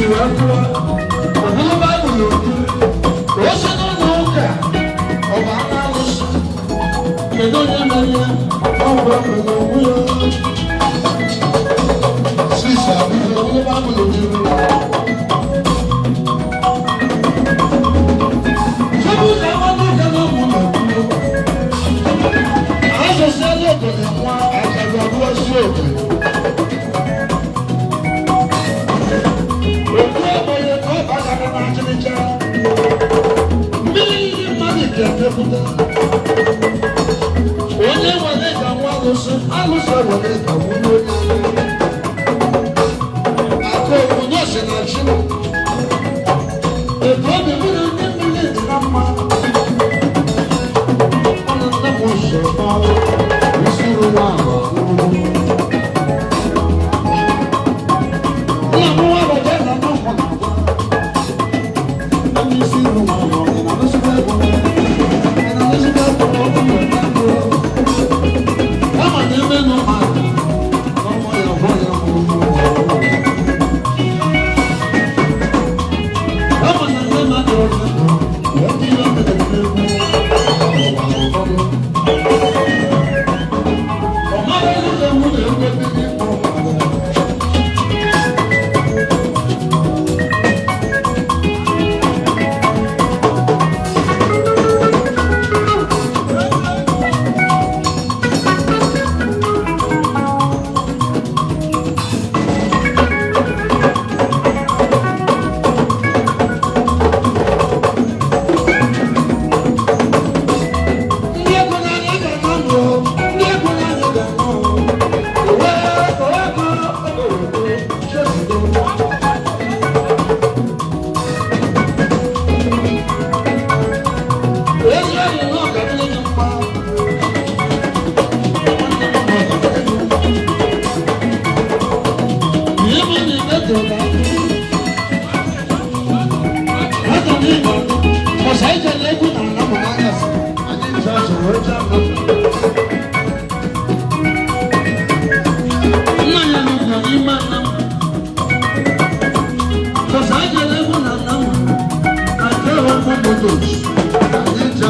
Wee pụọ ọ bụrụ Baịbụl okwu ka o si n'ụlọ ụka ọ bụ anụ alụsị. Kedu onye mere ya? Ọ bụ ekwe na onwe ya. Sisi abụghị onye Baịbụl jiri. Tupu na amanụ ụka na ụmụ na-ekwu azụsịala okenye nwa akaja abụọsi okenye. Okwu ogbenye ka ọ bakara n'achịrịcha. Mmiri ndị mmadụ ga-emepụta. Onye nwere ka nwa alụsị, alụsị nwere ka nwunye onye. Akụ obodo si na chi. Etu obi mụ na ndị mmiri dị na mma. Ọnụ nne m so gbawa isi ruru ala ruru. Nna m nwa abacha na nna m na-agwa. Ndị isi ruru ala ọ na-arụsikwa ego. Ị na-arụsikwa ego ọ bụ ego. Kama na ebe nọ mmadụ n'ọnwa ya bụ ya mụrụ. Kama na nne mmadụ ọzọ wee dị ihe mere n'egwu ụfọdụ. Ọ maghị elu na ewu na-egwu ebe n'ịkpọ mmadụ. Ndị ego n'anya ga-ama mbụ, ndị ego n'anya ga-ama uwe ego ego ego chefudo. Ezi enyi na ọ ga-adịrị gị mma. Nwanne m na ọ ga-adịrị gị mma. Ihe bụ na imeto ga-abụ. Nwata na ịgba ọsọ ijele egwu na ala mụ n'anyasị. Anyị nche azụ wee jee mbụ. Nna ya nọ n'ime nna m. Ọsọ ijele egwu na nna m. Na nke ọkụ motos. Anyị nche